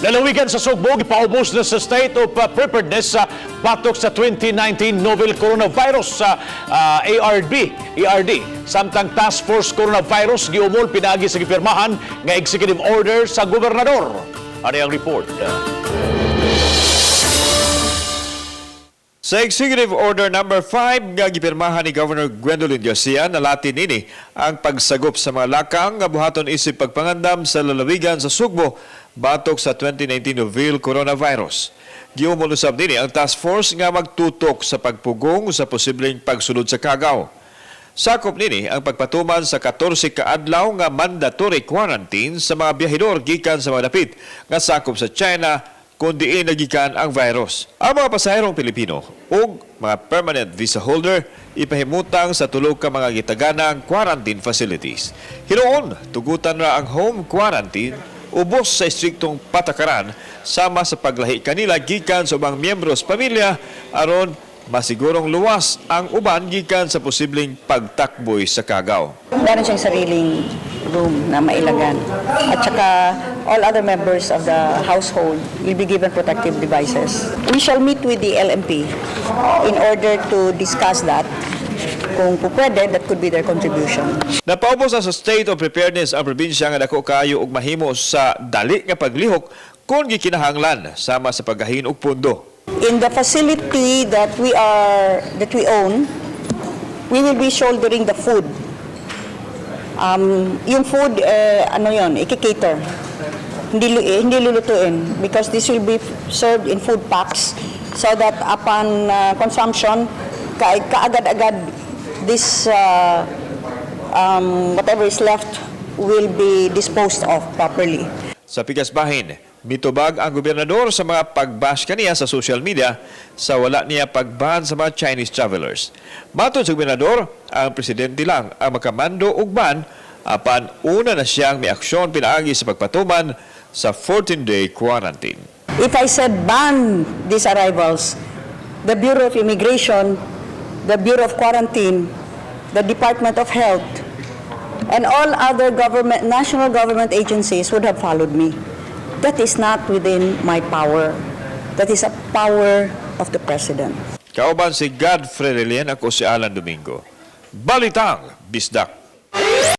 Lalawigan sa Sugbo, gipaubos na sa state of preparedness sa batok sa 2019 novel coronavirus sa ARB, ERD. Samtang Task Force Coronavirus giumol pinaagi sa gipirmahan nga executive order sa gobernador. Ano ang report? Sa Executive Order Number 5 nga gipirmahan ni Governor Gwendolyn Garcia, nalati nini ang pagsagop sa mga lakang nga buhaton isip pagpangandam sa lalawigan sa Sugbo batok sa 2019 novel coronavirus. Giumol usab nini ang task force nga magtutok sa pagpugong sa posibleng pagsulod sa kagaw. Sakop nini ang pagpatuman sa 14 ka adlaw nga mandatory quarantine sa mga biyahedor gikan sa mga dapit nga sakop sa China kung diin nagikan ang virus. Ang mga pasaherong Pilipino ug mga permanent visa holder ipahimutang sa tulo ka mga gitaganang quarantine facilities. Hinuon, tugutan ra ang home quarantine ubos sa estriktong patakaran sama sa paglahi kanila gikan sa ubang miyembro sa pamilya aron masigurong luwas ang uban gikan sa posibleng pagtakboy sa kagaw. Meron siyang sariling room na mailagan. At saka all other members of the household will be given protective devices. We shall meet with the LMP in order to discuss that. Kung pupwede, that could be their contribution. Napaubos na sa state of preparedness ang probinsya nga dako kaayo og mahimo sa dali nga paglihok kung gikinahanglan sama sa paggahin og pundo. In the facility that we own, we will be shouldering the food. Yung food, eh, ano yon, iki-cater. Hindi lulutuin because this will be served in food packs so that upon consumption, kaagad-agad this whatever is left will be disposed of properly. Sa pikas bahin, mitubag ang gobernador sa mga pagbash kaniya sa social media sa wala niya pagban sa mga Chinese travelers. Matod sa gobernador, ang presidente lang ang makamando og ban apan una na siyang miaksyon pinaagi sa pagpatuman sa 14-day quarantine. If I said ban these arrivals, the Bureau of Immigration, the Bureau of Quarantine, the Department of Health, and all other government, national government agencies would have followed me. That is not within my power. That is a power of the President. Kauban si Godfrey Relien, ako si Alan Domingo. Balitang Bisdak.